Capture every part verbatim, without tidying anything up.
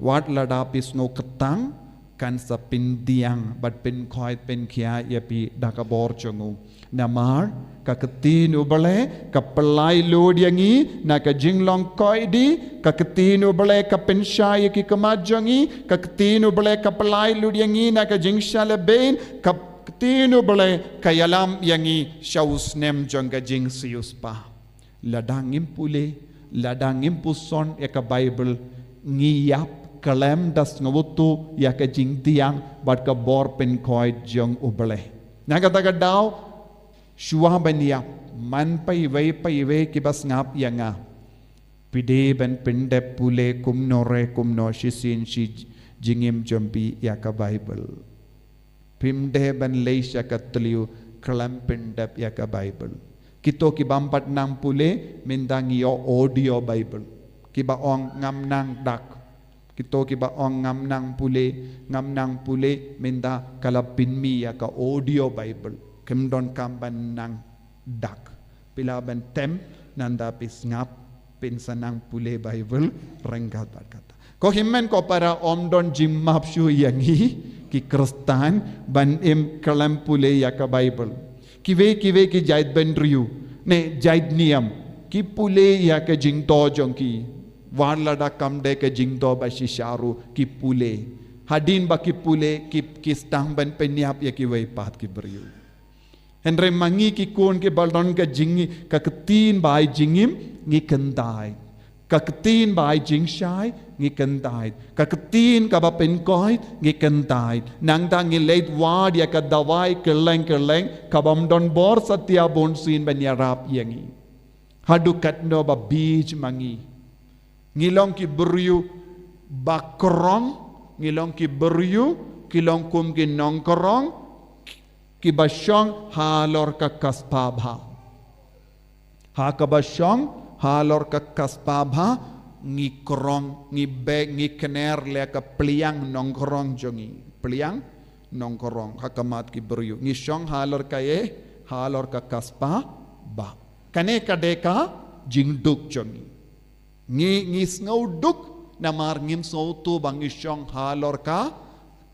Wat lada phi sngew kyrtang, kan sa pyndiang bad pynkhoit pynkhia ïa phi da ka bor jong u. Namar ka ktien u Blei ka pynlait lut ïa ngi na ka jinglong koit di, ka ktien u Blei ka pynshai ïa ki khmat jong ngi, ka ktien u Blei ka pynlait lut ïa ngi na ka jingshah lehbeiñ, ka ktien u Blei ka ïalam ïa ngi sha u snem jong ka jingsiewspah. Lada ngim pule, lada ngim puson ïa ka Bible, ngi ïap khlem da sngewthuh ïa ka jingdiang bad ka bor pynkhoit jong u Blei. Na kata ka daw, shuwa ban ïap, man paiwei paiwei kiba sngap ïa nga, phi dei ban pyndep pule kumno re kumno shisien shi jingim jong phi ïa ka Bible. Phim dei ban leit sha ka thliew khlem pyndep ïa ka Bible. Kito kibym pat nang pule, mynta ngi ïoh audio Bible. Kiba ong ngam nang dak. Kito kiba ong ngam nang pule, ngam nang pule, mynta ka la pynmih ïa ka audio Bible. Kim donkam ban nang dak. Phi lah ban tem, nanda phi sngap, phin sa nang pule Bible ryngkat bad kata. Ko hynmen ko para, ym don jingmap shuh ïa ngi ki Khristan ban im khlem pule ïa ka Bible. Kiwei kiwei ki jaitbynriew ne jaitniam, ki pule ïa ka jingthoh jong ki, wat lada kam dei ka jingthoh ba shisha ruh, ki pule. Hadien ba ki pule, ki, ki sdang ban pynïap ïa kiwei pat ki briew. Hynrei ma ngi ki khun kiba don ka jing, ka ktien ba ai jingim, ngi kyntait. Ka ktien ba ai jingshai, ngi kyntait. Ka ktien kaba pynkhoit, ngi kyntait. Nangta ngi leit wad ïa ka dawai kylleng kylleng, kabym don bor satia bunsien ban ïarap ïa ngi. Haduh katno ba bieit ma ngi. Ngi long ki briew ba krong, ngi long ki briew, ki long kum ki nongkrong kiba shong halor ka kaspa bha. Ha kaba shong halor ka kaspa bha, ngi krong, ngi beh, ngi kner leh ka pliang nongkrong jong ngi. Pliang nongkrong ha khmat ki briew. Ngi shong halor kaei, halor ka kaspa bha. Kane ka dei ka jingduk jong ngi. Ngi, ngi sngew duk namar ngim sngewthuh ba ngi shong halor ka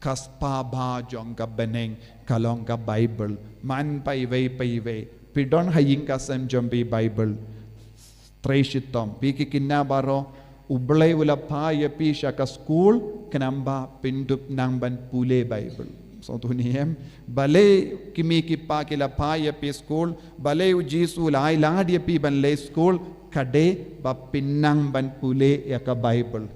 kaspa bha jong ka bneng, ka long ka Bible. Man paiwei paiwei, phi don ha ïing ka sem jong phi Bible. Trei shitom, phi ki khynnah baroh, u Blei u la phah ïa phi sha ka skul khnang ba phin dup nang ban pule Bible. Sngewthuh ne em? Balei ki mei ki pa ki la phah ïa phi skul, balei u Jisu u la ai lad ïa phi ban leit skul, ka dei ba phin nang ban pule ïa ka Bible.